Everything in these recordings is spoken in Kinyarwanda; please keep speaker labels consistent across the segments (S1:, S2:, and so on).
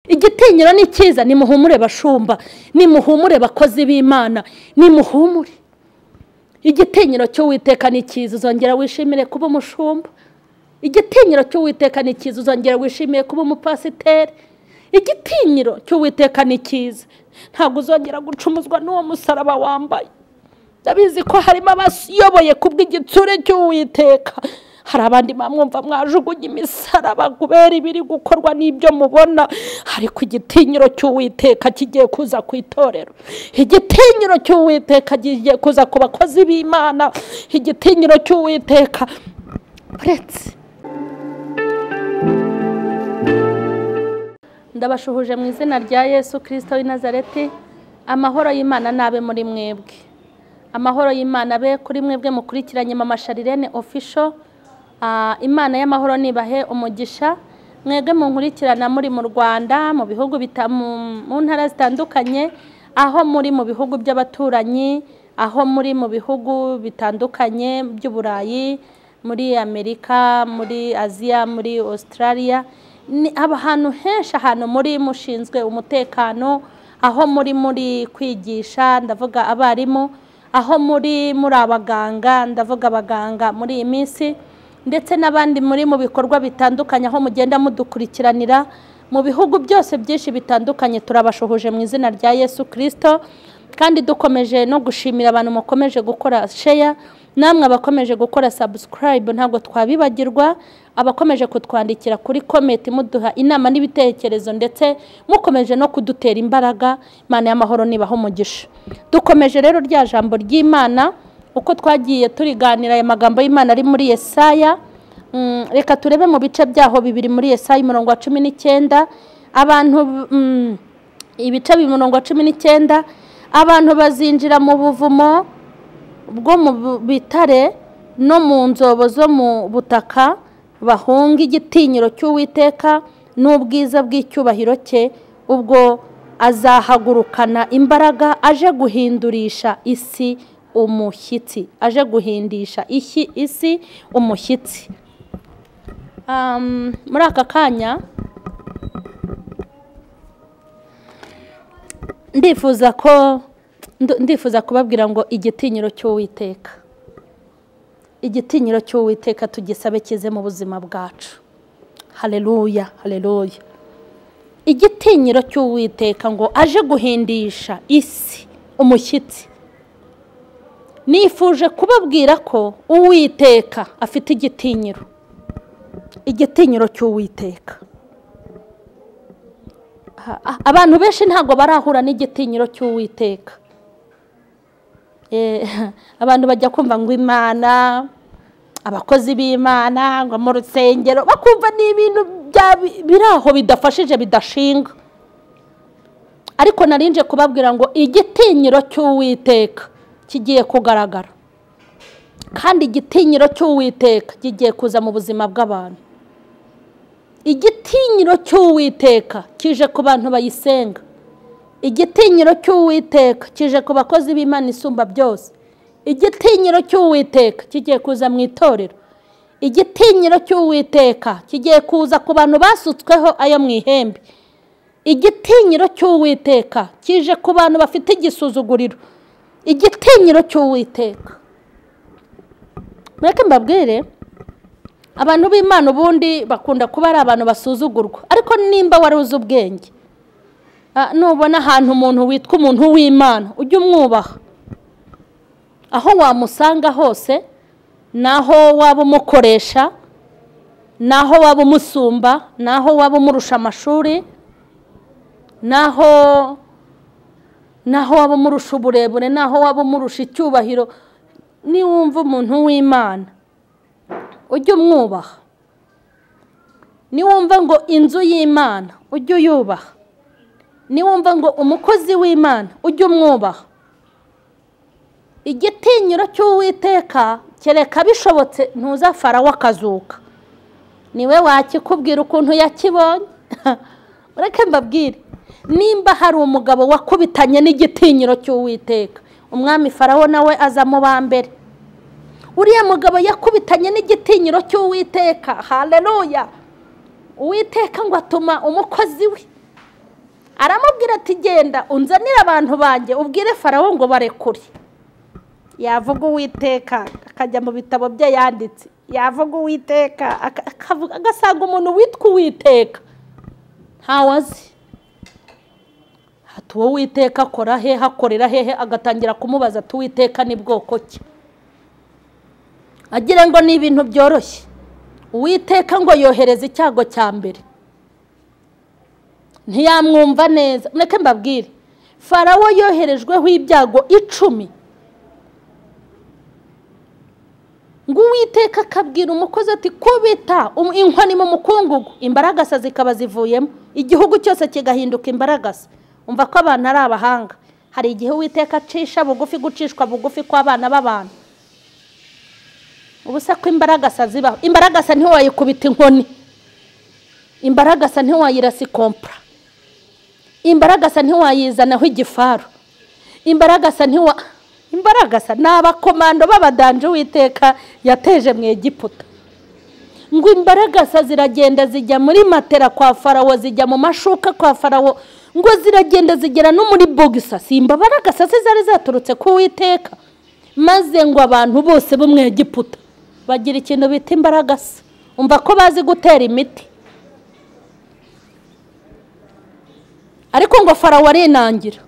S1: Igitinyiro ni cyiza, nimuhumure bashumba, nimuhumure bakozi b'Imana, nimuhumure. Igitinyiro cy'Uwiteka ni cyiza, uzongera wishimire kuba umushumba. Igitinyiro cy'Uwiteka ni cyiza, uzongera wishimire kuba umupasiteri. Igitinyiro cy'Uwiteka ni cyiza, ntabwo uzongera gucumuzwa n'uwo musaraba wambaye. Ndabizi ko harimo abayoboye kubw'igitsure cy'Uwiteka, hari abandi bamwumva mwajugunye imisaraba kubera ibiri gukorwa n'ibyo mubona, ariko igitinyiro cy'Uwiteka kigiye kuza ku itorero, igitinyiro cy'Uwiteka kigiye kuza ku bakozi b'Imana, igitinyiro cy'Uwiteka. Uretse ndabashuhuje mu izina rya Yesu Kristo w'i Nazareti, amahoro y'Imana nabe muri mwebwe. Amahoro y'Imana abe kuri mwebwe mukurikiranye Mama Charlene Official. Imana y'amahoro nibahe umugisha mwebwe munkurikirana muri mu Rwanda, mu bihugu mu ntara zitandukanye, aho muri mu bihugu by'abaturanyi, aho muri mu bihugu bitandukanye by'Uburayi, muri Amerika, muri Aziya, muri Australia, ni ahantu henshi, ahantu muri mushinzwe umutekano, aho muri kwigisha, ndavuga abarimu, aho muri abaganga, ndavuga abaganga muri iyi minsi, ndetse n'abandi muri mu bikorwa bitandukanye, aho mugenda mudukurikiranira mu bihugu byose byinshi bitandukanye, turabashuhuje mu izina rya Yesu Kristo. Kandi dukomeje no gushimira abantu mukomeje gukora share, namwe abakomeje gukora subscribe, ntabwo twabibagirwa, abakomeje kutwandikira kuri comment muduha inama n'ibitekerezo, ndetse mukomeje no kudutera imbaraga. Imana y'amahoro nibaho umugisha. Dukomeje rero rya jambo ry'Imana uko twagiye turiganira, aya magambo y'Imana ari muri Yesaya. Reka turebe mu bice byaho bibiri muri Yesaya umurongo wa 19, abantu ibice bibiri umurongo wa 19, abantu bazinjira mu buvumo bwo mu bitare no mu nzobo zo mu butaka, bahunga igitinyiro cy'Uwiteka n'ubwiza bw'icyubahiro cye, ubwo azahagurukana imbaraga aje guhindurisha isi umushyitsi, aje guhindisha isi umushyitsi. Muri aka kanya ndifuza kubabwira ngo igitinyiro cy'Uwiteka, igitinyiro cy'Uwiteka tugisabe kize mu buzima bwacu. Haleluya, haleluya. Igitinyiro cy'Uwiteka ngo aje guhindisha isi umushyitsi. Nifuje kubabwira ko Uwiteka afite igitinyiro, igitinyiro cy'Uwiteka. Abantu benshi ntabwo barahura n'igitinyiro cy'Uwiteka. Abantu bajya kumva ngo Imana, abakozi b'Imana, ngo mu rusengero, bakumva ni ibintu biraho bidafashije, bidashinga. Ariko narinje kubabwira ngo igitinyiro cy'Uwiteka kigiye kugaragara, kandi igitinyiro cy'Uwiteka kigiye kuza mu buzima bw'abantu. Igitinyiro cy'Uwiteka kije ku bantu bayisenga, igitinyiro cy'Uwiteka kije ku bakozi b'Imana isumba byose, igitinyiro cy'Uwiteka kigiye kuza mu itorero, igitinyiro cy'Uwiteka kigiye kuza ku bantu basutsweho ayo mu ihembe, igitinyiro cy'Uwiteka kije ku bantu bafite igisuzuguriro, igitinyiro cy'Uwiteka. Mureke mbabwire, abantu b'Imana ubundi bakunda kuba ari abantu basuzugurwa, ariko nimba wari uzi ubwenge, nubona ahantu umuntu witwa umuntu w'Imana ujye umwubaha, aho wamusanga hose, naho waba umukoresha, naho waba umusumba, naho waba umurusha amashuri, naho waba umurusha uburebure, naho waba umurusha icyubahiro, niwumva umuntu w'Imana ujye umwubaha. Niwumva ngo inzu y'Imana ujye uyubaha, niwumva ngo umukozi w'Imana ujye umwubaha. Igitinyiro cy'Uwiteka kereka bishobotse ntuza Farawo akazuka, niwe wakikubwira ukuntu yakibonye. Ureke mbabwire, nimba hari umugabo wakubitanye n'igitinyiro cy'Uwiteka, umwami Farawo nawe aza mu ba mbere. Uriya mugabo yakubitanye n'igitinyiro cy'Uwiteka. Haleluya. Uwiteka ngo atuma umukozi we Aramubwira ati genda unzanire abantu banjye ubwire Farawo ngo barekure. Yavuga Uwiteka akajya mu bitabo bye yanditse, yavuga Uwiteka agasanga umuntu witwa Uwiteka ntawazi. Ati uwo Uwiteka akora he, hakorera hehe? Agatangira kumubaza ati Uwiteka ni bwoko ki? Agira ngo ni ibintu byoroshye. Uwiteka ngo yohereza icyago cya mbere, ntiyamwumva neza. Mureke mbabwire, Farawo yoherejweho ibyago 10. Ngo Uwiteka akabwira umukozi ati kubita inkoni mu mukungugu, imbaragasa zikaba zivuyemo, igihugu cyose kigahinduka imbaragasa. Umva ko abantu ari abahanga. Hari igihe Uwiteka acisha bugufi, gucishwa bugufi kw'abana b'abantu. Ubusa ko imbaragasa zibaho. Imbaragasa ntiwayikubita inkoni, imbaragasa ntiwayirasa ikompra, imbaragasa ntiwayizanaho igifaru, imbaragasa ntiwa imbaragasa ni abakomando b'abadanje Uwiteka yateje mu Egiputa. Ngo imbaragasa ziragenda zijya muri matera kwa Farawo, zijya mu mashuka kwa Farawo, ngo ziragenda zigera no muri bogisa. Si imbaragasa se zari zaturutse ku Uwiteka? Maze ngo abantu bose bo mu Egiputa bagira ikintu bita imbaragasa. Umva ko bazi gutera imiti. Ariko ngo Farawo arinangira.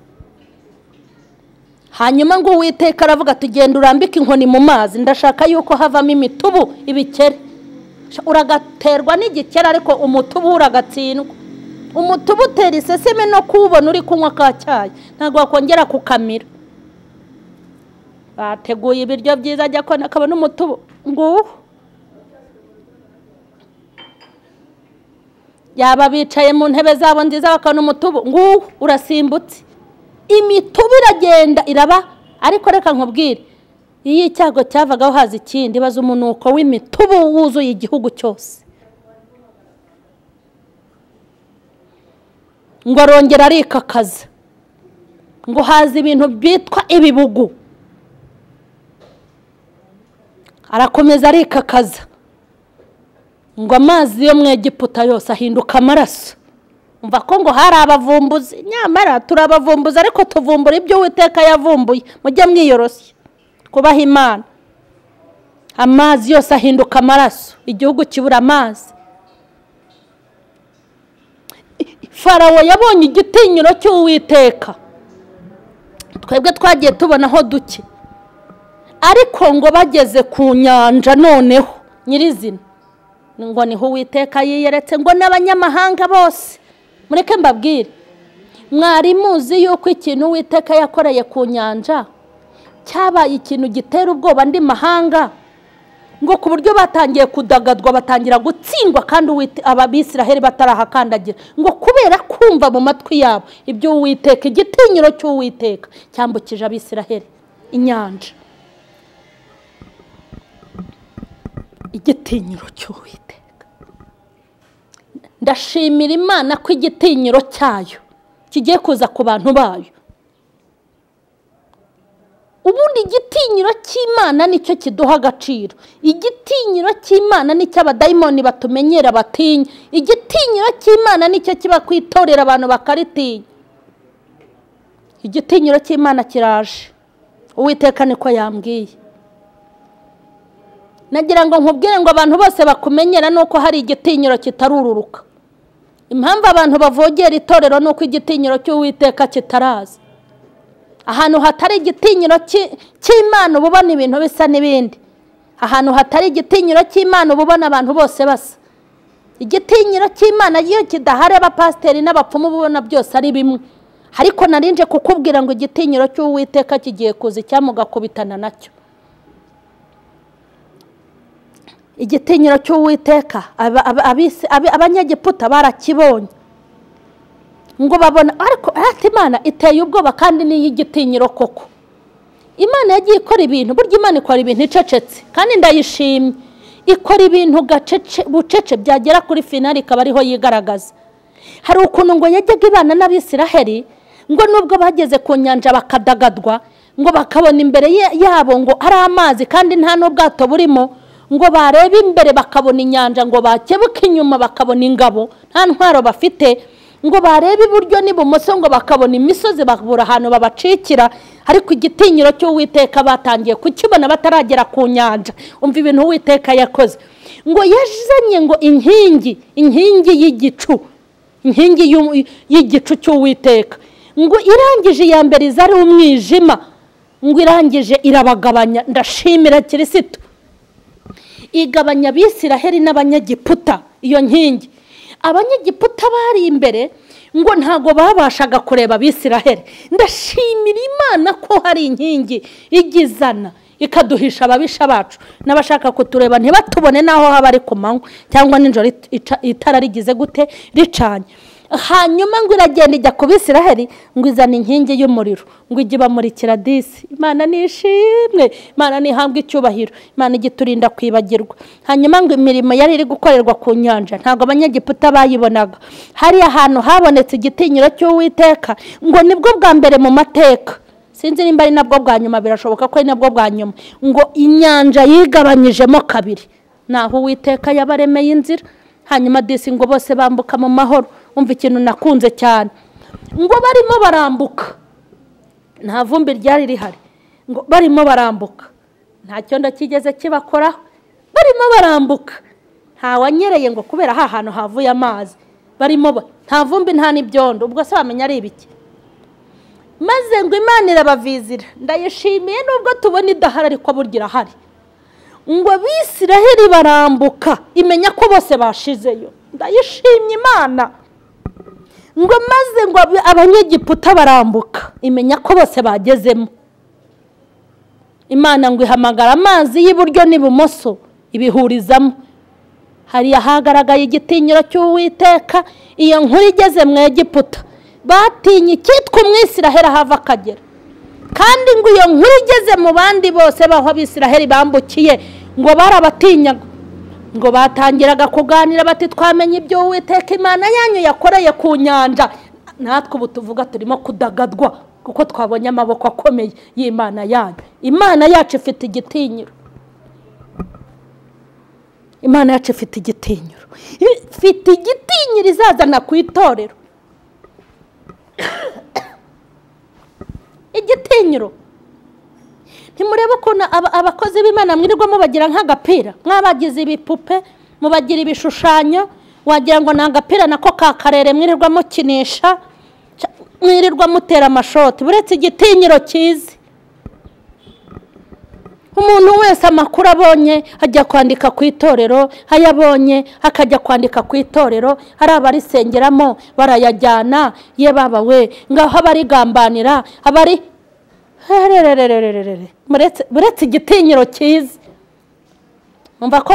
S1: Hanyuma ngo Uwiteka aravuga ati genda urambike inkoni mu mazi, ndashaka yuko havamo imitubu ibikere. Uragaterwa n'igikere ariko umutubu uragatsindwa. Umutubu utera iseseme no kuwubona uri kunywa ka cyayi, ntabwo wakongera kukamira. Bateguye ibiryo byiza ajya kona akabona umutubu nguwo. Yaba bicaye mu ntebe zabo nziza bakabona umutubu nguwo urasimbutse. Imitubu iragenda iraba. Ariko reka nkubwire, iyo icyago cyavagaho haza ikindi, baza umunuko w'imitubu wuzuye igihugu cyose. Ngo arongera arikakaza, ngo haza ibintu byitwa ibibugu. Arakomeza arikakaza, ngo amazi yo mu Egiputa yose ahinduka amaraso. Umva ko ngo hari abavumbuzi. Nyamara turabavumbuza ariko tuvumbura ibyo Uwiteka yavumbuye. Mujye mwiyoroshya kubaha Imana. Amazi yose ahinduka amaraso, igihugu kibura amazi. Farawo yabonye igitinyiro cy'Uwiteka. Twebwe twagiye tubonaho duke, ariko ngo bageze ku nyanja noneho nyirizina ngo niho Uwiteka yiyeretse ngo n'abanyamahanga bose. Mureke mbabwire, mwari muzi yuko ikintu Uwiteka yakoreye ku nyanja cyabaye ikintu gitera ubwoba andi mahanga, ngo ku buryo batangiye kudagadwa, batangira gutsindwa, kandi Abisiraheli batarahakandagira, ngo kubera kumva mu matwi yabo ibyo Uwiteka, igitinyiro cy'Uwiteka cyambukije Abisiraheli inyanja. Igitinyiro cy'Uwiteka. Ndashimira Imana ko igitinyiro cyayo kigiye kuza ku bantu bayo. Ubundi igitinyiro cy'Imana nicyo kiduha agaciro. Igitinyiro cy'Imana nicyo abadayimoni batumenyera batinya. Igitinyiro cy'Imana nicyo kiba kwitorera abantu bakaritinya. Igitinyiro cy'Imana kiraje. Uwiteka niko yambwiye. Nagira ngo nkubwire ngo abantu bose bakumenyera nuko hari igitinyiro kitarururuka. Impamvu abantu bavogera itorero nuko igitinyiro cy'Uwiteka kitaraza. Ahantu hatari igitinyiro cy'Imana ubona ibintu bisa n'ibindi. Ahantu hatari igitinyiro cy'Imana ubona abantu bose basa. Igitinyiro cy'Imana iyo kidahari abapasiteri n'abapfumu ubona byose ari bimwe. Ariko narinje kukubwira ngo igitinyiro cy'Uwiteka kigiye kuza icyamugakubitana nacyo. Igitinyiro cy'Uwiteka abanyegiputa barakibonye, ngo babona ariko ati Imana iteye ubwoba kandi ni igitinyiro koko. Imana yagiye ikora ibintu, burya Imana ikora ibintu icecetse kandi ndayishimye. Ikora ibintu gacece bucece, byagera kuri finali ikaba ariho yigaragaza. Hari ukuntu ngo yajyaga ibana n'Abisiraheli, ngo nubwo bageze ku nyanja bakadagadwa, ngo bakabona imbere yabo ngo ari amazi kandi nta n'ubwato burimo, ngo barebe imbere bakabona inyanja, ngo bakebuka inyuma bakabona ingabo nta ntwaro bafite. Ngo barebe iburyo n'ibumoso ngo bakabona imisozi bakabura ahantu babacikira, ariko igitinyiro cy'Uwiteka batangiye kukibona bataragera ku nyanja. Umva ibintu Uwiteka yakoze. Ngo yazanye ngo inkingi y'igicu, inkingi y'igicu cy'Uwiteka. Ngo irangije iya mbere iza ari umwijima, ngo irangije irabagabanya. Ndashimira Kirisitu, igabanya Abisiraheli n'Abanyegiputa. Iyo nkingi Abanyegiputa bari imbere ngo ntago babashaga kureba Abisiraheli. Ndashimira Imana ko hari inkingi igizana ikaduhisha ababisha bacu n'abashaka kutureba ntibatubone naho haba ari ku manywa cyangwa nijoro itara rigize gute ricanye. Hanyuma ngo iragenda ijya ku Bisiraheli, ngo izana inkingi y'umuriro, ngo ijye ibamurikira disi. Imana nishimwe, Imana nihambwe icyubahiro, Imana igiturinda kwibagirwa. Hanyuma ngo imirimo yari iri gukorerwa ku nyanja ntabwo Abanyegiputa bayibonaga. Hari ahantu habonetse igitinyiro cy'Uwiteka, ngo nibwo bwa mbere mu mateka, sinzi nimba ari nabwo bwa nyuma, birashoboka ko ari nabwo bwa nyuma, ngo inyanja yigabanyijemo kabiri, naho Uwiteka yabaremeye inzira. Hanyuma disi ngo bose bambuka mu mahoro. Umva ikintu nakunze cyane, ngo barimo barambuka nta vumbi ryari rihari, ngo barimo barambuka nta cyondo kigeze kibakoraho, barimo barambuka nta wanyereye ngo kubera ha hantu havuye amazi, barimo nta vumbi nta n'ibyondo, ubwo se wamenya ari ibiki? Maze ngo Imana irabavizira. Ndayishimiye nubwo tubona idahari ariko burya irahari. Ngo Abisiraheli barambuka, imenya ko bose bashizeyo. Ndayishimye Imana. Ngo maze ngo Abanyegiputa barambuka, imenya ko bose bagezemo. Imana ngo ihamagara amazi y'iburyo n'ibumoso ibihurizamo. Hari ahagaragaye igitinyiro cy'Uwiteka. Iyo nkuru igeze mu Egiputa batinye icyitwa Umwisiraheli ahava akagera. Kandi ngo iyo nkuru igeze mu bandi bose baho Abisiraheli bambukiye, ngo barabatinyaga. Ngo batangiraga kuganira bati twamenye ibyo Uwiteka Imana yanyu yakoreye ku nyanja, natwe ubu tuvuga turimo kudagadwa kuko twabonye amaboko akomeye y'Imana yanyu. Imana yacu ifite igitinyiro, Imana yacu ifite igitinyiro, ifite igitinyiro izazana ku itorero. Igitinyiro. Ntimurebe ukuntu abakozi b'Imana mwirirwa mubagira nk'agapira, mwabagize ibipupe, mubagira ibishushanyo, wagira ngo ni agapira nako ka karere mwirirwa mukinisha, mwirirwa mutera amashoti. Buretse igitinyiro cyiza, umuntu wese amakuru abonye ajya kwandika ku itorero, ayabonye akajya kwandika ku itorero, hari abarisengeramo barayajyana, ye baba we ngaho abarigambanira, abari buretse igitinyiro cyiza. Umva ko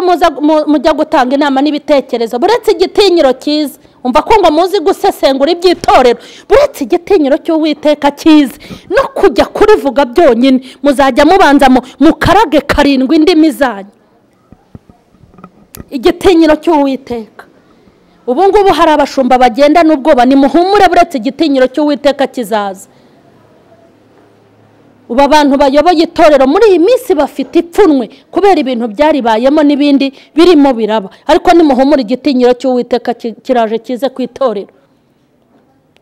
S1: mujya gutanga inama n'ibitekerezo, buretse igitinyiro cyiza. Umva ko ngo muzi gusesengura iby'itorero, buretse igitinyiro cy'Uwiteka cyiza. No kujya kurivuga byonyine muzajya mubanza mukarage karindwi indimi zanyu. Igitinyiro cy'Uwiteka. Ubu ngubu hari abashumba bagenda n'ubwoba, nimuhumure, buretse igitinyiro cy'Uwiteka kizaza. Ubu abantu bayoboye itorero muri iyi minsi bafite ipfunwe kubera ibintu byaribayemo n'ibindi birimo biraba, ariko nimuhumure, igitinyiro cy'Uwiteka kiraje kize ku itorero.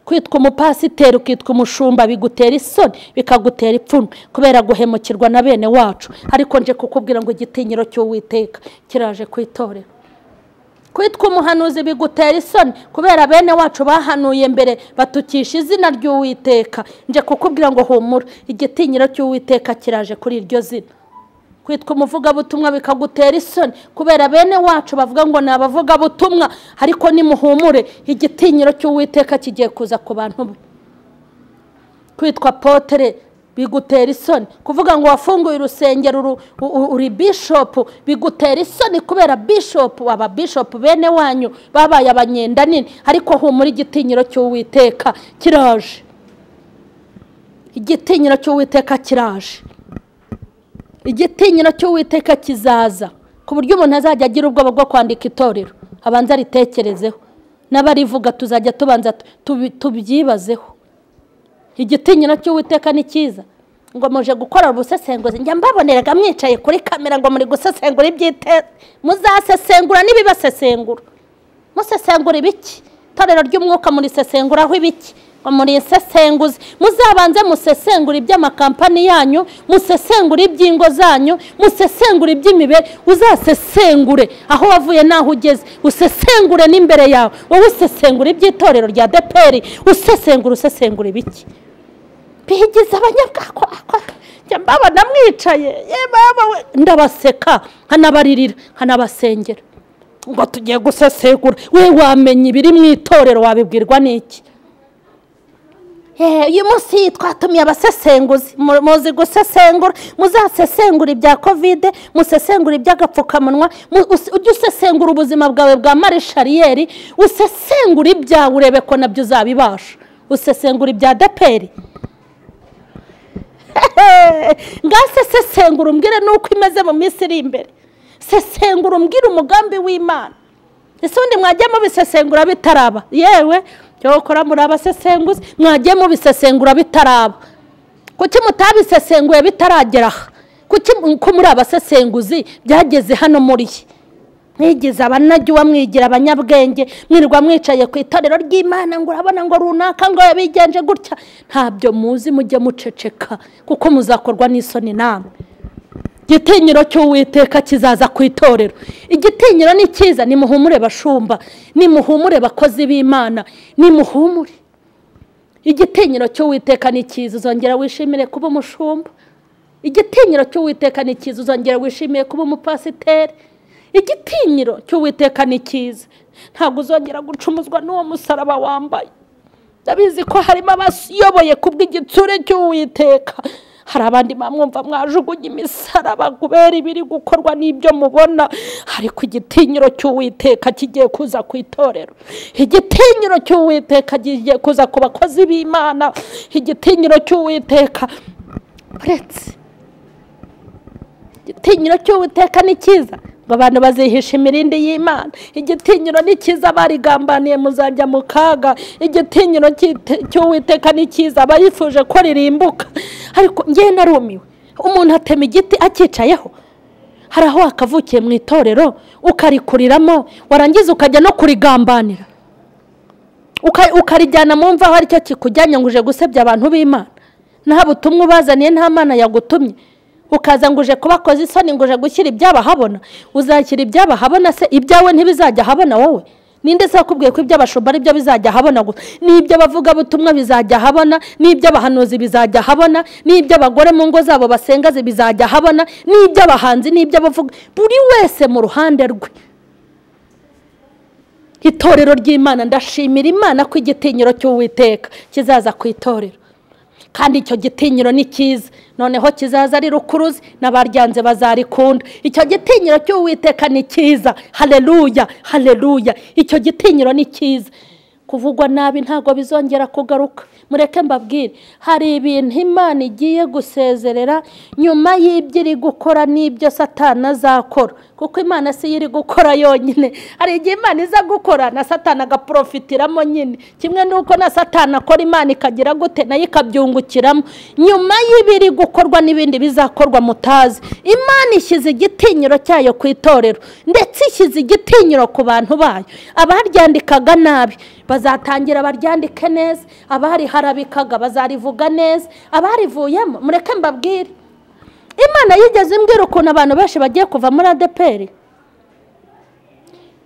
S1: Kwitwa umupasiteri ukitwa umushumba bigutera isoni, bikagutera ipfunwe kubera guhemukirwa na bene wacu, ariko nje kukubwira ngo igitinyiro cy'Uwiteka kiraje ku itorero. Kwitwa umuhanuzi bigutera isoni kubera bene wacu bahanuye mbere batukisha izina ry'Uwiteka, nje kukubwira ngo humura, igitinyiro cy'Uwiteka kiraje kuri iryo zina. Kwitwa umuvugabutumwa bikagutera isoni kubera bene wacu bavuga ngo ni abavugabutumwa, ariko nimuhumure, igitinyiro cy'Uwiteka kigiye kuza ku bantu be. Kwitwa potere bigutera isoni, kuvuga ngo wafunguye urusengero uri bishop bigutera isoni kubera bishop, aba bishop bene wanyu babaye abanyenda nini, ariko humura, igitinyiro cy'Uwiteka kiraje. Igitinyiro cy'Uwiteka kiraje. Igitinyiro cy'Uwiteka kizaza ku buryo umuntu azajya agira ubwoba bwo kwandika itorero, abanza aritekerezeho, n'abarivuga tuzajya tubanza tubyibazeho. Igitinyiro cy'Uwiteka ni cyiza. Ngo muje gukora ubusesenguzi, njya mbaboneraga mwicaye kuri kamera ngo muri gusesengura ibyite, muzasesengura n'ibibasesengura. Musesengura ibiki? Itorero ry'umwuka murisesenguraho ibiki? Murisesenguze. Muzabanze musesengura iby'amakampani yanyu, musesengura iby'ingo zanyu, musesengura iby'imibere. Uzasesengure aho wavuye naho ugeze, usesengure n'imbere yawe. Wowe usesengura iby'itorero rya ADEPR, usesengura usesengura ibiki? Bigize abanyabwako. Njya mbabona mwicaye, ye baba we, ndabaseka nkanabaririra nkanabasengera ngo tugiye gusesengura. We wamenye ibiri mu itorero wabibwirwa n'iki? Uyu munsi twatumiye abasesenguzi, muzi gusesengura. Muzasesengura ibya Covid, musesengura iby'agapfukamunwa, ujye usesengura ubuzima bwawe bwa marishariyeri, usesengura ibyawe urebe ko nabyo uzabibasha. Usesengura ibya ADEPR. Ngase sesengura umbwire nuko imeze mu minsi iri imbere. Sesengura umbwire umugambi w'Imana. Ese undi mwajya mubisesengura bitaraba? Yewe cyokora muri abasesenguzi, mwajya mubisesengura bitaraba. Kuki mutabisesenguye bitaragera aha? Kuki ko muri abasesenguzi byageze hano muri? Mwigeze abanajya mwigira abanyabwenge, mwirirwa mwicaye ku itorero ry'Imana ngo urabona ngo runaka ngo yabigenje gutya. Ntabyo muzi, mujye muceceka kuko muzakorwa n'isoni namwe. Igitinyiro cy'Uwiteka kizaza ku itorero. Igitinyiro ni cyiza. Nimuhumure bashumba, nimuhumure bakozi b'Imana, nimuhumure. Igitinyiro cy'Uwiteka ni cyiza, uzongera wishimire kuba umushumba. Igitinyiro cy'Uwiteka ni cyiza, uzongera wishimire kuba umupasiteri. Igitinyiro cy'Uwiteka ni cyiza, ntabwo uzongera gucumuzwa n'uwo musaraba wambaye. Ndabizi ko harimo abayoboye kubw'igitsure cy'Uwiteka. Hari abandi bamwumva mwajugunye imisaraba kubera ibiri gukorwa n'ibyo mubona, ariko igitinyiro cy'Uwiteka kigiye kuza ku itorero. Igitinyiro cy'Uwiteka kigiye kuza ku bakozi b'Imana. Igitinyiro cy'Uwiteka, uretse igitinyiro cy'Uwiteka ni cyiza ngo abantu bazihisha imirindi y'Imana. Igitinyiro ni cyiza, barigambaniye muzajya mu kaga. Igitinyiro cy'Uwiteka ni cyiza, abayifuje ko ririmbuka. Ariko ngiye narumiwe, umuntu atema igiti akicayeho. Hari aho wakavukiye mu itorero ukarikuriramo, warangiza ukajya no kurigambanira, ukarijyana mu mva aho aricyo kikujyanye ngo uje gusebya abantu b'Imana. Nta butumwa ubazaniye, nta Mana yagutumye, ukaza ngo uje kubakoza isoni, ngo uje gushyira ibyabahabona. Uzashyira ibyabahabona se ibyawe ntibizajya habona wowe? Ninde se wakubwiye ko iby'abashumba ari byo bizajya habona gusa? N'iby'abavuga butumwa bizajya habona, n'iby'abahanuzi bizajya habona, n'iby'abagore mu ngo zabo basenga bizajya habona, n'iby'abahanzi n'iby'abavuga, buri wese mu ruhande rwe. Itorero ry'Imana, ndashimira Imana ko igitinyiro cy'Uwiteka kizaza ku itorero. Kandi icyo gitinyiro ni cyiza, noneho kizaza ari rukuruzi n'abaryanze bazarikunda. Icyo gitinyiro cy'Uwiteka ni cyiza. Haleluya, haleluya. Icyo gitinyiro ni cyiza. Kuvugwa nabi ntago bizongera kugaruka. Mureke mbabwire, hari ibintu Imana igiye gusezerera nyuma y'ibyo iri gukora n'ibyo Satani azakora, kuko Imana si iri gukora yonyine. Hari igihe Imana iza gukora na Satani agaprofitiramo nyine, kimwe nuko na Satani akora Imana ikagira gute nayo ikabyungukiramo. Nyuma y'ibiri gukorwa n'ibindi bizakorwa mutazi, Imana ishyize igitinyiro cyayo ku itorero, ndetse ishyize igitinyiro ku bantu bayo. Abaryandikaga nabi bazatangira baryandike neza, abari harabikaga bazarivuga neza, abarivuyemo. Mureke mbabwire, Imana yigeze imbwira ukuntu abantu benshi bagiye kuva muri ADEPR.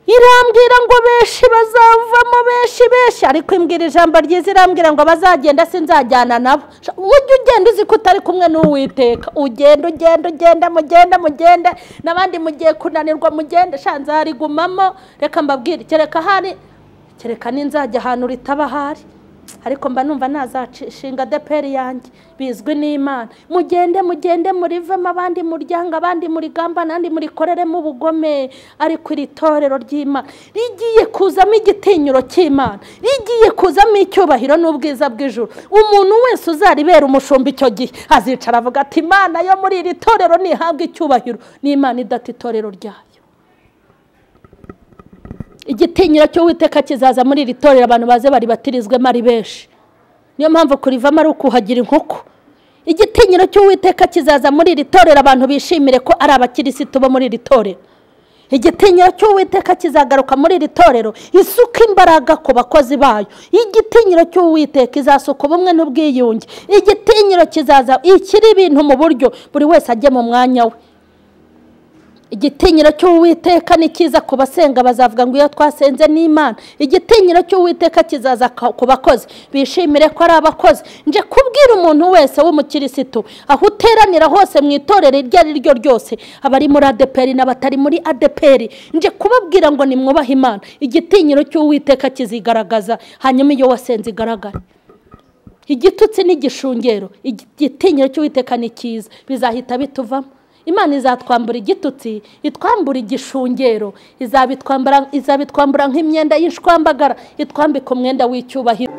S1: Irambwira ngo benshi bazavamo, benshi benshi, ariko imbwira ijambo ryiza, irambwira ngo bazagenda sinzajyana nabo. Ujye ugenda uzi ko utari kumwe n'Uwiteka, ugenda ugenda ugenda, mugenda mugenda, n'abandi mugiye kunanirwa mugende, sha nzarigumamo. Reka mbabwire, kereka hari, kereka ninzajya ahantu ritaba hari, ariko mba numva nazacishinga ADEPR yanjye, bizwi n'Imana. Mugende mugende murivemo, abandi muryanga, abandi murigamba, n'andi murikoreremo ubugome. Ariko iri torero ry'Imana rigiye kuzamo igitinyiro cy'Imana, rigiye kuzamo icyubahiro n'ubwiza bw'ijuru. Umuntu wese uzaribera umushumba icyo gihe azicara avuga ati Imana yo muri iri torero ntihabwe icyubahiro, n'Imana idata itorero ryayo. Igitinyiro cy'Uwiteka kizaza muri iri torero, abantu baze baribatirizwemo ari benshi. Niyo mpamvu kurivamo ari ukuhagira inkoko. Igitinyiro cy'Uwiteka kizaza muri iri torero, abantu bishimire ko ari abakirisitu bo muri iri torero. Igitinyiro cy'Uwiteka kizagaruka muri iri torero, isuka imbaraga ku bakozi bayo. Igitinyiro cy'Uwiteka izasuka ubumwe n'ubwiyunge. Igitinyiro kizaza ikiri ibintu mu buryo buri wese ajye mu mwanya we. Igitinyiro cy'Uwiteka ni cyiza ku basenga, bazavuga ngo iyo twasenze n'Imana. Igitinyiro cy'Uwiteka kizaza ku bakozi, bishimire ko ari abakozi. Nje kubwira umuntu wese w'umukirisitu aho uteranira hose mu itorero iryo ari ryo ryose, abari muri ADEPR n'abatari muri ADEPR, nje kubabwira ngo nimwubahe Imana. Igitinyiro cy'Uwiteka kizigaragaza, hanyuma iyo wasenze igaragara. Igitutsi n'igishungero, igitinyiro cy'Uwiteka ni cyiza, bizahita bituvamo. Imana izatwambura igitutsi, itwambura igishungero, izabitwambura nk'imyenda y'inshwambagara, itwambika umwenda w'icyubahiro.